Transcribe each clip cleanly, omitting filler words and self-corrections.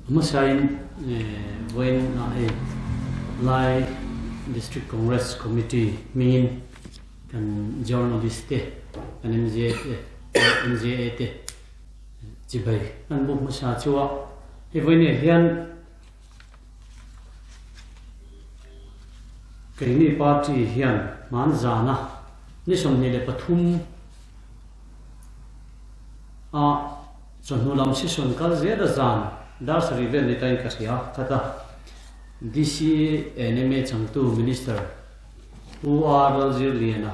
Hmasain vawiin ah hei Lai District Congress Committee hmingin kan journalist te, kan MZA te, MZA te chibai kan buk hmasa chu a. Hei vawiin ah hian keini party hian hmanzana ni 23 a Chawhnu lam session kal zel a zan dar sarih vel ni tain ka hria khat a, DCNMA changtu Minister Pu R Lalzirliana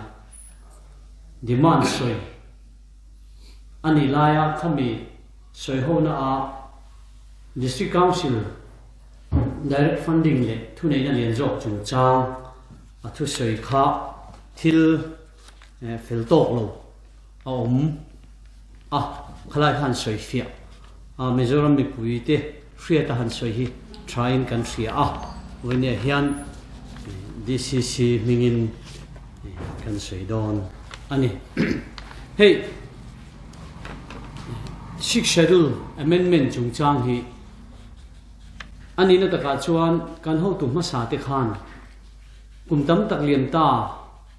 demand sawi a nih laia khami sawi hona a District Council Direct Funding leh thuneihna lian zawk chungchang a thusawi kha thil fel tawk lo a awm a, khalai kha han sawi fiah a, Mizoram mipui te hriat a han sawi hi tha in kan hria a, vawinia hian DCC hmingin kan sawi dawn a ni. Hei Sixth Schedule Amendment chungchang hi a nihna takah chuan kan hotu hmasa te khan kum tam tak lian ta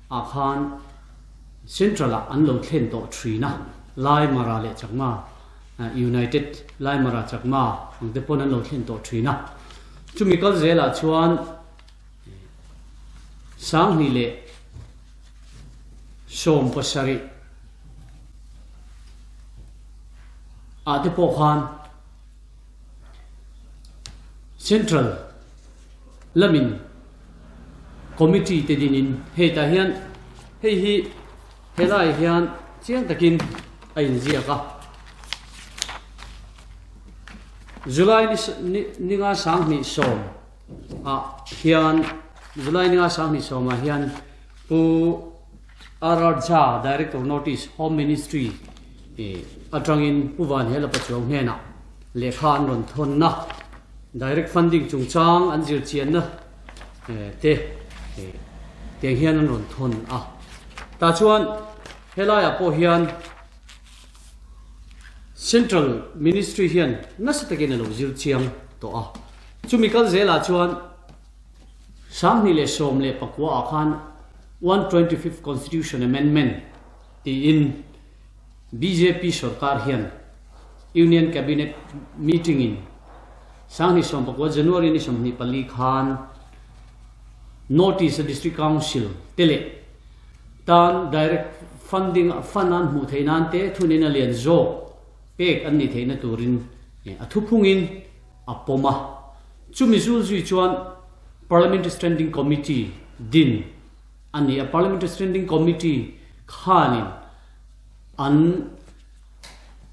ah khan Central ah an lo thlen tawh thin a, Lai Mara leh Chakma, United Lai Mara Chakma ang te pawn an lo thlen tawh thin a. Chumi kal zel ah chuan 2017 ah te pawh khan Central lamin Committee te dinin hei tah hian hei hi helai hian chiang takin a inziak a. July ni ni nga 2010 ah hian July ni nga 2010 ah hian Pu RR Jha Director Notice Home Ministry atangin Pu Vanhela Pachuau hnenah lehkha an rawn thawn a, Direct Funding chungchang an zir chianna te tiang hian an rawn thawn a. Tah chuan helaiah pawh hian Central Ministry hian nasa takin a lo zir chiang tawh a. Chumi kal zelah chuan 2019 ah khan 125th Constitution Amendment tiin bjp sorkar hian Union Cabinet meeting in 2019 January ni 24 khan Notice a District Council te leh tan direct funding fund an hmuh theih nan te thunin a lian zawk pek an nih theihna turin a thuphungin a pawm a. Chumi zul zui chuan Parliamentary Standing Committee din a ni a. Parliamentary Standing Committee khanin an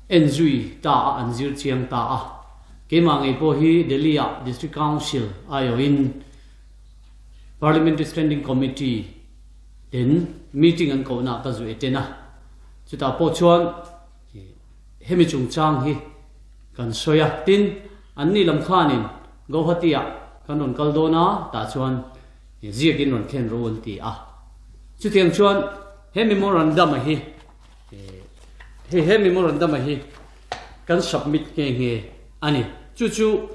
en zui ta a, an zir chiang ta a. Keimah ngei pawh hi Delhi-ah District Council aiawhin Parliamentary Standing Committee ten meeting an kohna ka zu eten a. Chutah pawh chuan hemi chungchang hi kan sawi a, tin, anni lam khanin Gauhati-ah kan rawn kal dawn a, tah chuan ziakin rawn thlen rawh u an ti a. Chutiang chuan he memorandum-a hi, hei he memorandum-a hi kan submit nghe nghe a ni. Chu chu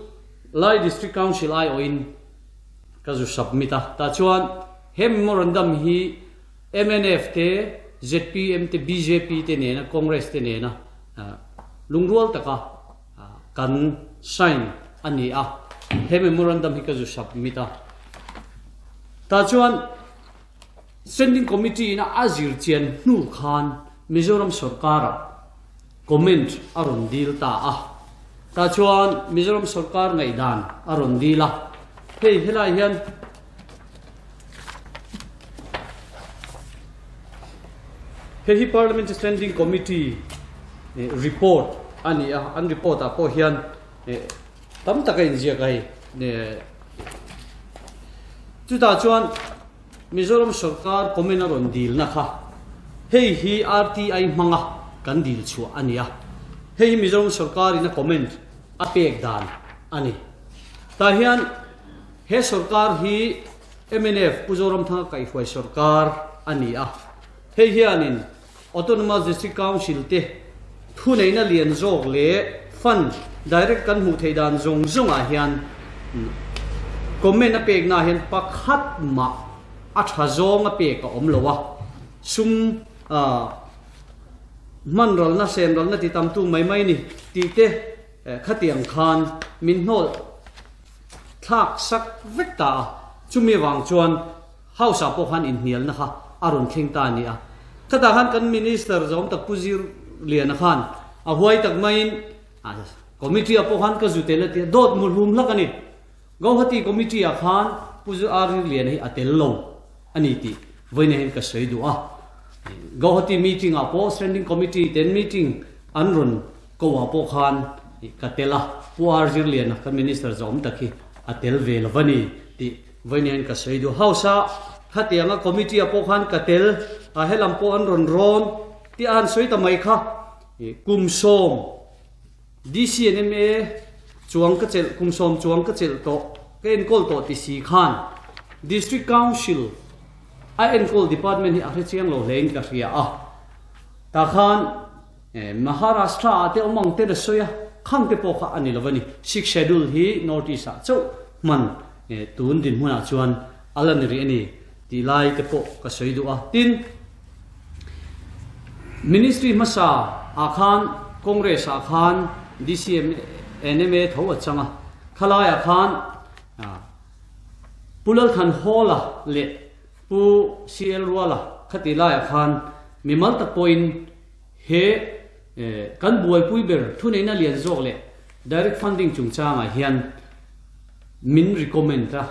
Lai District Council aiawhin ka zu submit a, tah chuan he memorandum hi mnf te, zpm te, bjp te nena, Congress te nena lungrual taka kan sign a ni a, he memorandum hi ka zu submit a. Tah chuan Standing Committee ina a zir chian hnu khan Mizoram sorkara comment a rawn dil ta a. Tah chuan Mizoram sorkar ngaihdan a rawn dil a, hei helai hian Hei hi Parliamentary Standing Committee report a ni a, an report ah pawh hian tam tak a inziak a hei. Chutah chuan Mizoram sorkar comment a rawn dilna kha hei hi RTI hmanga kan dil chhuah a ni a, hei hi Mizoram sorkarin a comment a pek dan a ni. Tah hian He sorkar hi mnf Pu Zoramthanga kaihhruai sorkar a ni a, hei hianin Autonomous District Council te thuneihna lian zawk leh fund Fund direct kan hmuh theih dan zawng zawngah hian comment a peknaah hian pakhat mah a tha zawng a pek a awm lo a, sum hman ralna sem ralna ti tamtu mai mai ni tih te khatiang khan min hnawl thlak sak vek ta a, chumi avang chuan House ah pawh khan inhnialna kha a rawn thleng ta a ni a. Khatah khan kan Minister zawm tak Pu Zir Liana khan a huai tak maiin Committee ah pawh khan ka zu tel a ti a, dawt mu hlum hlak a ni. Gauhati Committee ah khan Pu Zir Liana hi a tel lo a ni tih vawiin hian ka sawi duh a. Gauhati meeting ah pawh Standing Committee ten meeting an rawn ko ah pawh khan ka tel a, Pu R Zirliana kan Minister zawm tak hi a tel ve lo va ni tih Vawiin ka sawi duh house a, khatianga committee ah pawh khan ka tel a, helam pawh an rawn rawn tih a han sawi ta mai kha, kum sawm DCNMA chuang ka chelh, kum sawm chuang ka chelh tawh, ka enkawl tawh ti si khan District Council a enkawl department hi a hre chiang lo hlein ka hria a, tah khan Maharashtra ah te awm ang ten a sawi a, khang te pawh kha a ni lo a ni. Sixth Schedule hi North East ah chauh hman tun dinhmunah chuan a la ni rih a ni tih lai te pawh ka sawi duh a. Tin, Ministry hmasa ah khan Congress ah khan DCM NMA tho a chang a, khalai ah khan Pu Lalthan Hawla leh Pu CL Ruala khati laiah khan mimal tak pawhin he kan buaipui ber thuneihna lian zawk leh direct funding chungchangah hian min recommend a,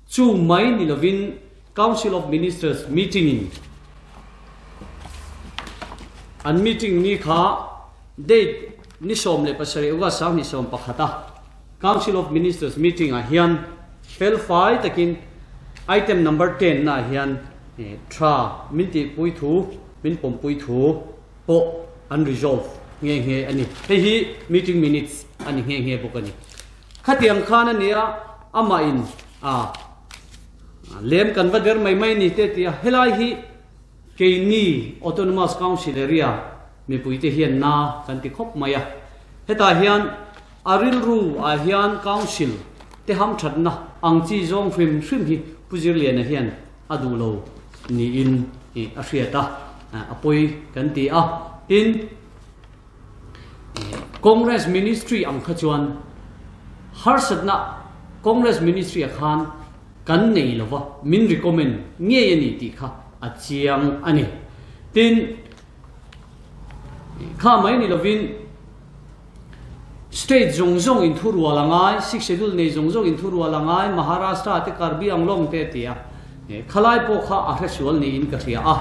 chu mai ni lovin Council of Ministers meeting in an meeting ni kha date ni 17 August 2021 a Council of Ministers meeting ah hian felfai takin item number ten na ah hian tha min tihpui thu, min pawmpui thu pawh an resolve nghe nghe a ni. Hei hi meeting minutes a ni nghe nghe bawk a ni. Khatiang khan a nia amah in a lem kan va der mai mai ni te tia helai hi keini Autonomous Council area mipuite hian na kan ti khawp mai a. Hetah hian A rilru ah hian Council te hamthatna ang chi zawng hrim hrim hi Pu Zirliana hian a duh lo niin a hriat a, a pawi kan ti a. Tin, Congress Ministry ang kha chuan harsatna Congress Ministry ah khan kan nei lo va, min recommend ngei a ni tih kha a chiang a ni. Tin, Kha mai ni lovin state zawng zawng in thu rual a ngai, Sixth Schedule nei zawng zawng in thu rual a ngai, Maharashtra te Karbi Anglong te a ti a, khalai pawh kha a hresual niin ka hria a.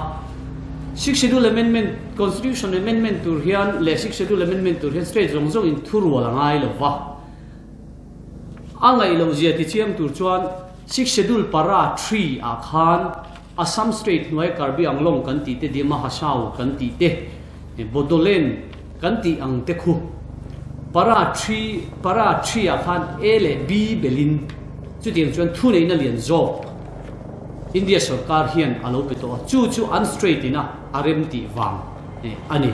Sixth Schedule Amendment, Constitution Amendment tur hian leh Sixth Schedule Amendment tur hian state zawng zawng in thu rual a ngai lo va. A ngaih loh zia tichiang tur chuan Sixth Schedule para 3 ah khan Assam state hnuai Karbi Anglong kan tih te, Dima Hasao kan tih te, Bodoland kan tih ang te khu para thi para thi ah khan A leh B belin chutiang chuan thuneihna lian zawk India sorkar hian a lo pe tawh a, chu chu an state ina a rem tih vang a ni.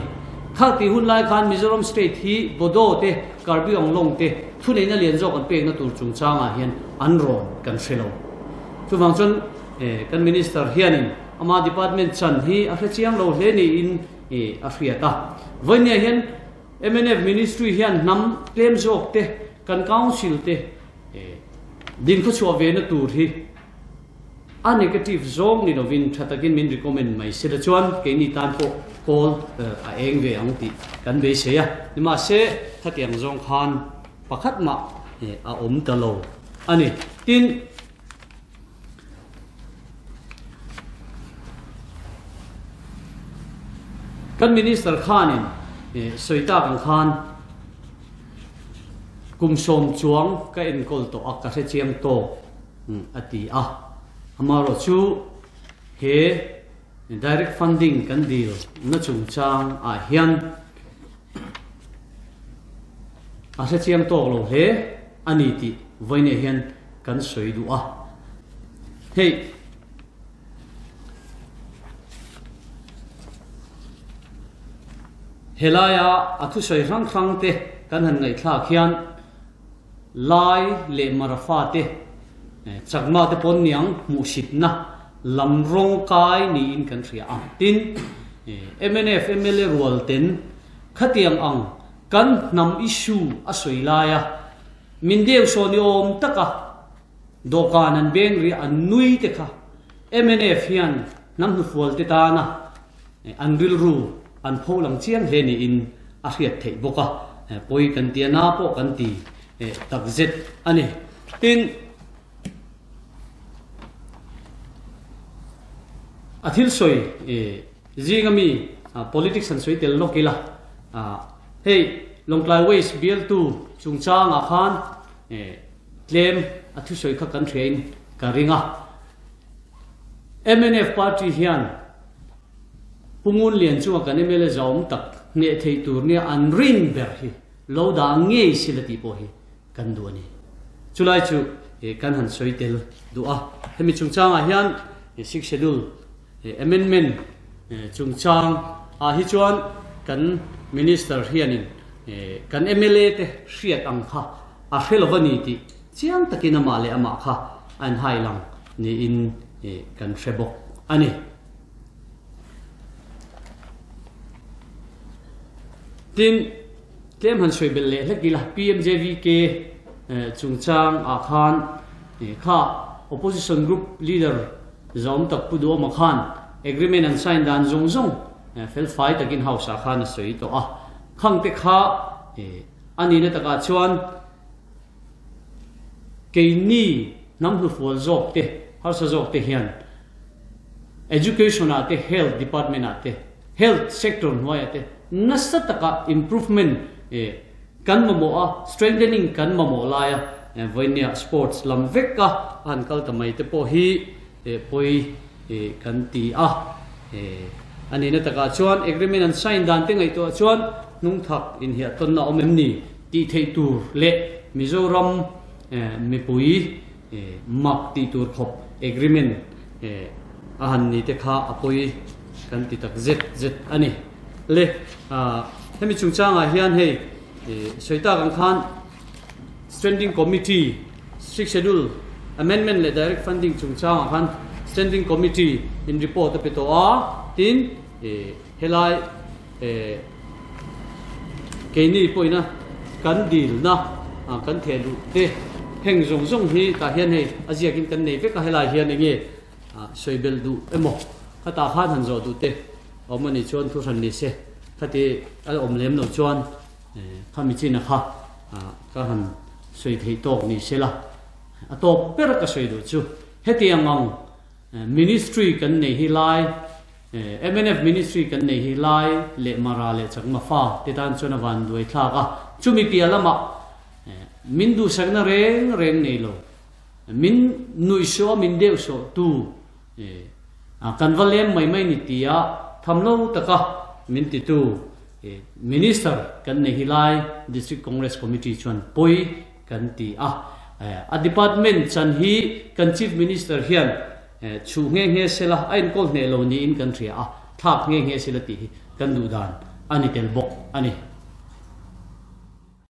Kha tih hun lai khan Mizoram state hi Bodo te, Karbi Anglong te thuneihna lian zawk an pekna tur chungchangah hian an rawn kan hre lo. Chuvang chuan Kan Minister hianin ama department chan hi a hre chiang lo hle niin a hriat a. Vawinia hian mnf Ministry hian hnam tlem zawk te, kan Council te dinkhawchhuah ve na tur hi a negative zawng ni lovin tha takin min recommend mai se la chuan keini tan pawh kawl a eng ve ang tih kan beisei a. Nimahse, khatiang zawng khan pakhat mah a awm ta lo a ni. Tin. Kan Minister khanin sawi tak ang khan kum sawm chuang ka enkawl tawh a, ka hre chiang tawk a ti a. Amaherawh chu he direct funding kan dil na chungchang ah hian a hre chiang tawk lo hle a ni tih vawiinah hian kan sawi duh a. Hei helaia a thusawi hrang hrang te. kan han ngaihthlak hian Lai leh Mara fate Chakma te pawn niang hmuhsitna lam rawng kai niin kan hria a. Tin, mnf mla rual ten khatiang ang kan hnam issue a sawi laia min deu saw ni awm taka dawhkan an beng ri an nui te kha mnf hian hnam hnufual te tana an rilru an pho lang chiang hle niin a hriat theih bawk a, pawi kan ti a, na pawh kan ti takzet a ni. Tin, a thil sawi zinga mi politics han sawi tel lawk ila, hei Lawngtlai West bialtu chungchangah khan tlem a thusawi kha kan hriain ka ring a. Mnf party hian Pu Ngunlian chunga kan mla zawm tak hneh thei tur nia an rin ber hi lo dah ngei sila tih pawh hi kan duh a ni. Chulai chu kan han sawi tel duh a. Hemi chungchangah hian Sixth Schedule Amendment chungchang ah hi chuan kan Minister hianin kan mla te hriat ang kha a hre lo va ni tih chiang takin amah leh amah kha a inhai lang niin kan hre bawk a ni. Tin, tlem han sawi belh leh hlek ila, PMJVK chungchang ah khan kha Opposition Group Leader zawm tak Pu Duhawma khan agreement an sign dan zawng zawng fel fai takin House ah khan a sawi tawh a. Khang te kha a nihna takah chuan Keini hnam hnufual zawk te, harsa zawk te hian Education ah te, Health Department ah te, Health sector hnuaiah te nasa taka improvement kan mamawh a, strengthening kan mamawh laia vawinia sports lam vek a han kal ta mai te pawh hi pawi kan ti a. A nihna takah chuan agreement an sign dan te ngaihtuah chuan hnungthak inhiahtawnna awm em ni? Tih theih tur leh Mizoram mipui mak tih tur khawp agreement a han ni te kha a pawi kan ti tak zet zet a ni. Le hemi chungchangah hian hei sawi tak ang khan Standing Committee Sixth Schedule Amendment leh Direct Funding chungchangah khan Standing Committee in report a pe tawh a, tin helai Keini pawhina kan dilna kan theh luh te heng zawng zawng hi tah hian hei a ziakin kan nei vek a, helai hian enge sawi belh duh emaw khatah khan han zawh duh te awm a nih chuan thu hran ni se khati a awm lem loh chuan khami china kha ka han sawi theih tawk ni se la a tawp ber ka sawi duh chu hetiang ang ministry kan nei hi lai Mnf Ministry kan nei hi Lai leh Mara leh Chakma fa te tan chuan a van duai thlak a, chumi piah lamah min duhsakna reng reng nei lo, min nuihsawh a min deuhsawh tu kan va lem mai mai ni tia tham lo taka min titu Minister kan nei hi Lai District Congress Committee chuan pawi kan ti a. A department chan hi kan Chief Minister hian Chhuh nghe nghe sela a enkawl hneh lo niin kan hria a, thlak nghe nghe sela tih hi kan duh dan a ni tel bawk a ni.